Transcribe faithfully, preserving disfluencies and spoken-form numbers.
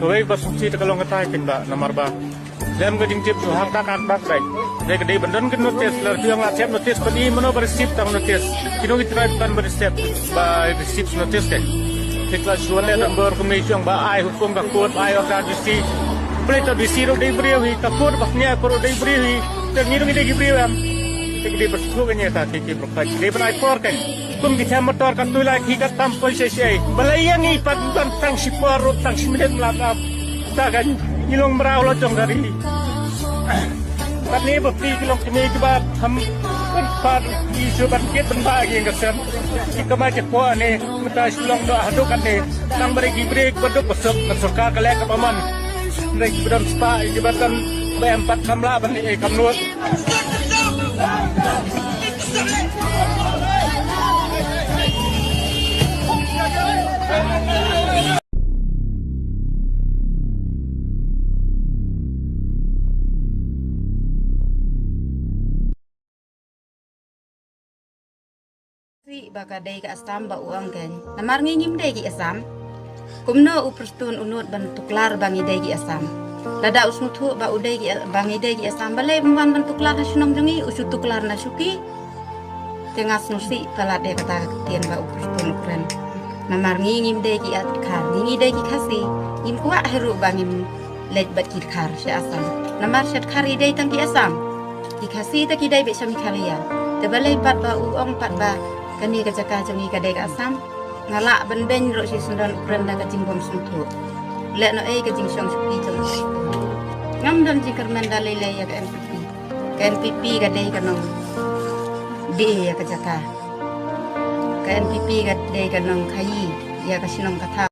Kawei ba sngewsih te ka long kata kin ba namar ba lem ka jingjip ju hak dak hak dak dai. Dei ka dei ban don ka notice, la ju ong la thep notice, pyn-i mano ba receive tang notice. Kino ki trai ban ba receive, ba receive notice te. Te ka la shu wan leh don bor kumne, shu ong ba ai hukum ka court, ai order D C. Balei to D C ruh dei briew hi, ka court ba khñiat ruh dei briew hi. Te ngi ruh ngi dei ki briew em. Te ki dei ba shu ka ñiah ka ki ki ba ka dei ban ai por kan. Kum ki them motor ka tu lai ki ka tam poi sei sei. Balei ïa ngi pat ban tang shi por ruh tang shi minit mla tam. Ta kan ngi long mraw lo jong ka ri. Kat ne ba phi ki long kine ki ba tham ban pat ki shu ban kit ban ba ki ka sem. Ki kamai ki por ne mynta shu long do haduh kat ne. Nang beri ki beri ba duk ba suk ka sorkar ka leh ka ba man. Beri ki ba don spah ki ba don ba em pat kam lah ban ne kam lut. Sih ba ka dei ka Assam ba u ong kan. Namar ngi ngim dei ki Assam. Kumno u Prestone u nud ban tuklar ba ngi dei ki Assam. Lada u sngewthuh ba u dei ki, ba ngi dei ki Assam, balei um wan ban tuklar na shnong jong ngi, u shu tuklar na shuki. Te nga sngewsih palat ïa kata ka ktien ba u Prestone u kren. Namar ngi ngim dei ki Dkhar, ngi ngi dei ki Khasi. Ngim kwah hi ruh ba ngim leit bad ki Dkhar sha Assam. Namar sha Dkhar i dei tang ki Assam. Ki Khasi te ki dei beit sha Meghalaya. Te balei pat ba u ong pat ba kane ka jaka jong ngi ka dei ka Assam. Nga lah ban beiñ ruh shi syndon u kren da ka jingbym sngewthuh. Leh noh ei ka jingshong shuki jong u. Ngam don jingkyrmen da lei lei ïa ka N P P. Ka N P P ka dei ka nongdie ïa ka jaka. Ka N P P ka dei ka nongkhaii ïa ka shnong ka thaw.